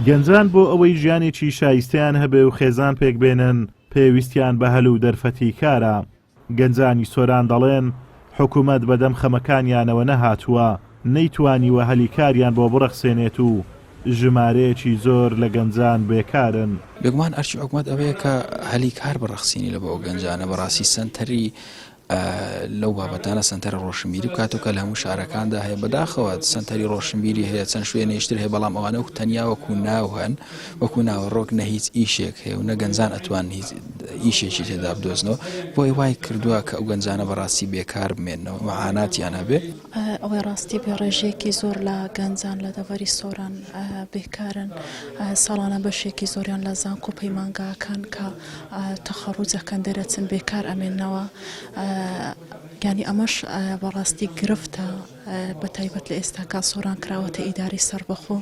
گەنجان بۆ ئەوەی ژیانێکی شایستەیان هەبێ و خێزان پێکبێنن پێویستیان بە هەل و دەرفەتی کارە. گەنجانی سۆران دەڵێن، حکومەت بەدەم خەمەکانیانەوە نەهاتووە، نەیتوانیوە هەلی کاریان بۆ بڕەخسێنێت و ژمارەیەکی زۆر لە گەنجان بێکارن. بێگومان ئەرکی حکومەت ئەوەیە کە هەلی کار بڕەخسینی لە بۆ ئەو گەنجانە، بەڕاستی سەنتەری لەو بابەتانە سەنتەرە ڕۆشنبیری بکاتەوە کە لە هەموو شارەکاندا هەیە، بەداخەوە سەنتەری ڕۆشنبیری هەیە چەند شوێنێشتر هەیە، بەڵام ئەوانە وەکو تەنیا وەکو ناو هەن، وەکو ناوەڕۆک نە هیچ ئیشێک هەیە و نە گەنجان ئەتوان هیچ ئیشێکی تێدا بدۆزنەوە، بۆیە وای کردووە کە ئەو گەنجانە بەڕاستی بێکار بمێننەوە، مەعاناتیان هەبێ. ئەوەی ڕاستی بێ ڕێژەیەکی زۆر لە گەنجان لە دەڤەری سۆران بێکارن، ساڵانە بەشێکی زۆریان لە زانکۆ و پەیمانگاکان کە تەخەڕوج ئەکەن دەرەچن بێکار ئەمێننەوە، یانی ئەمەش بەڕاستی گرفتە. بەتایبەت لە ئێستاکا سۆران کراوەتە ئیدارەی سەربەخۆ،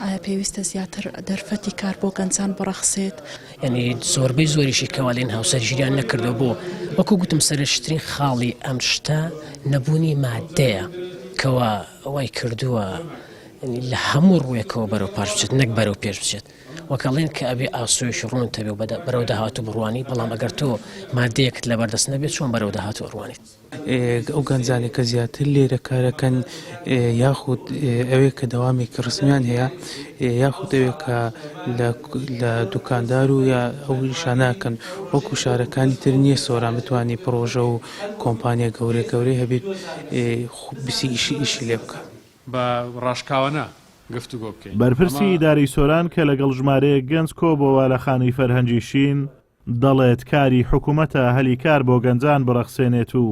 ئایا پێویستە زیاتر دەرفەتی کار بۆ گەنجان بڕەخسێت؟ یانی زۆربەی زۆریشی کەوا لێن هاوسەرگیریان نەکردووە بۆ وەکو گوتم سەرەکیترین خاڵی ئەم شتە نەبوونی مادەیە کەوا وای کردووە لە هەموو ڕوویەکەوە بەرەو پاش بچێت نەک بەرەو پێش بچێت وەک ئەڵێن کە ئەبێ ئاسۆیەکی ڕوونت هەبێ و بەرەو داهاتوو بڕوانی بەڵام ئەگەر تۆ مادەیەکت لەبەردەست نەبێت چۆن بەرەو داهاتوو ئەڕوانیت؟ ئەو گەنجانەی کە زیاتر لێرە کارەکەن یاخود ئەوێ کە دەوامێکی ڕسمیان هەیە یاخود ئەوێ کە لە دوکاندار و یا ئەو ئیشانەکەن وەکو شارەکانی تر نییە سۆران بتوانانی پڕۆژە و کۆمپانیا گەورە گەورەی هەبێت بسی ئیشی ئیشی لێ بکە. بە ڕاشکاوانە گفتوگۆ بکەین. بەرپرسی ئیدارەی سۆران کە لەگەڵ ژمارەیەک گەنج کۆبۆوە لە خانەی فەرهەنگی شین، دەڵێت کاری حکومەتە هەلی کار بۆ گەنجان بڕەخسێنێت و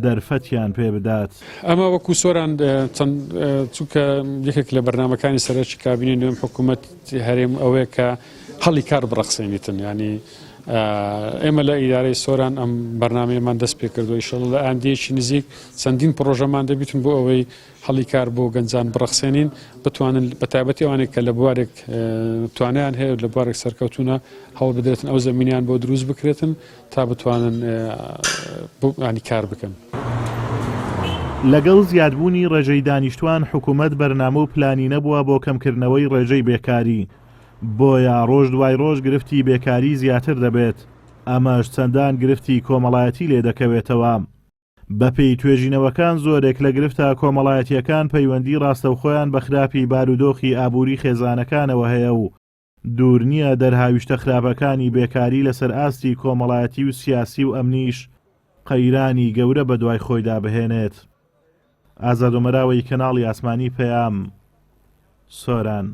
دەرفەتیان پێ بدات. ئەمە وەکو سۆران چەند چونکە یەکێک لە بەرنامەکانی سەرەکی کابینەی نوێم حکوومەت هەرێم ئەوەیە کە هەڵی کار بڕەخسێنیتن ینی ئێمە لە ئیدارەی سۆران ئەم بەرنمەیەمان دەست پێ کردو ئیشەڵ لە ئاندەیەکی نزیک چەندین پرۆژەمان دەبیتن بۆ ئەوەی هەڵی کار بۆ گەنجان بڕەخسێنین بتوانن بە تایبەتی ئەوانێک کە لە بوارێک توانیان هەیە لە بوارێک سەرکەوتونە هەوڵ بدرێتن ئەو زمینیان بۆ دروست بکرێتن تا بتوانن ینی کار بکەن. لەگەڵ زیادبوونی ڕێژەی دانیشتوان حکومەت بەرنامە و پلانی نەبووە بۆ کەمکردنەوەی ڕێژەی بێکاری بۆیە ڕۆژ دوای ڕۆژ گرفتی بێکاری زیاتر دەبێت ئەمەش چەندان گرفتی کۆمەڵایەتی لێدەکەوێتەوە. بەپێی توێژینەوەکان زۆرێک لە گرفتە کۆمەڵایەتییەکان پەیوەندی ڕاستەوخۆیان بە خراپی بارودۆخی ئابووری خێزانەکانەوە هەیە و دوور نییە دەرهاویشتە خراپەکانی بێکاری لەسەر ئاستی کۆمەڵایەتی و سیاسی و ئەمنیش قەیرانی گەورە بەدوای خۆیدا بهێنێت. ئازاد ئۆمەراوەی کەناڵی ئاسمانی پەیام، سۆران.